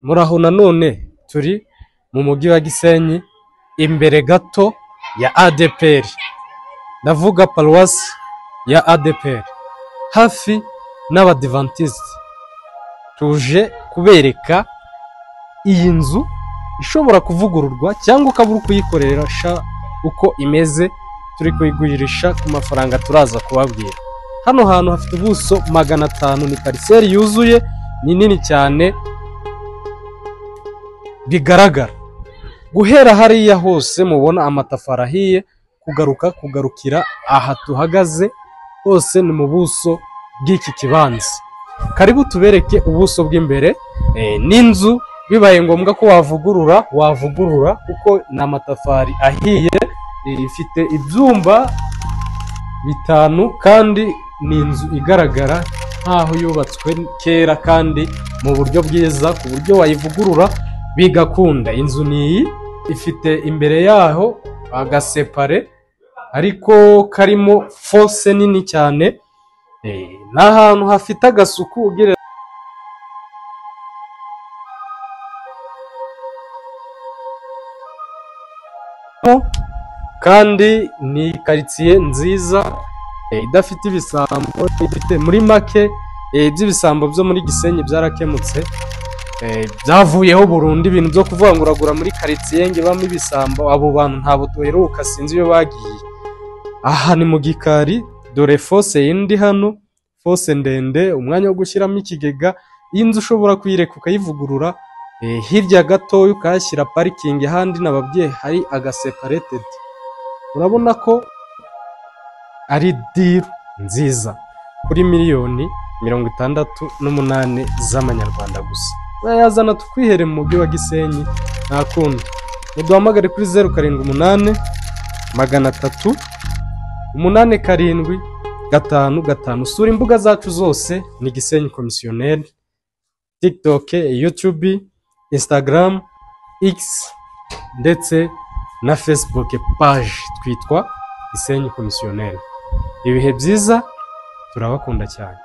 Muraho nanone turi mu mujyi wa Gisenyi imbere gato ya ADEPR, ndavuga paruwasi ya ADEPR hafi n'Abadivantisiti, tuje kubereka iyi nzu ishobora kuvugururwa cyangwa ukaba uri kuyikoresha uko imeze, turi kuyigurisha ku mafaranga turaza kubabwira. Hano hantu hafite ubuso 500, ni pariseri yuzuye, ni nini cyane bigaragara. Guhera hariya hose mubona amatafari ahiye, kugaruka kugarukira aha tuhagaze hose ni mu buso bw'iki kibanza. Karibu tubereke ubuso bw'imbere n'inzu, bibaye ngombwa ko wavugurura wavugurura kuko ni amatafari ahiye, ifite ibyumba 5 kandi ni inzu igaragara nk'aho yubatswe kera kandi mu buryo bwiza ku buryo wayivugurura bigakunda. Inzu ni iyi, ifite imbere yaho agasepare ariko karimo fose nini cyane, ni ahantu hafite agasuku ugereranyije kandi ni karitsiye nziza idafite ibisambo, ifite muri make iby'ibisambo byo muri Gisenyi byarakemutse, byavuyeho burundu. Ibintu byo kuvuga ngo uragura muri karitsiye ngo ibamo ibisambo, abo bantu ntabwo duheruka, sinzi iyo bagiye. Aha ni mu gikari, dore fose yindi hano, fose ndende, umwanya wo gushyiramo ikigega. Iyi nzu ushobora kuyireka ukayivugurura, hirya gatoya ukahashyira parikingi, ahandi nababwiye hari agaseparetedi. Urabona ko ari diru nziza kuri 68 miliyoni z'amanyarwanda gusa. Urayazana tukwihere mu mujyi wa Gisenyi, nta kundi. Muduhamagare kuri 078 300 87 5 5. Sura imbuga zacu zose ni Gisenyi Komisiyoneri, TikTok, YouTube, Instagram, X ndetse na Facebook page twitwa Gisenyi Komisiyoneri. Ibihe byiza, turabakunda cyane.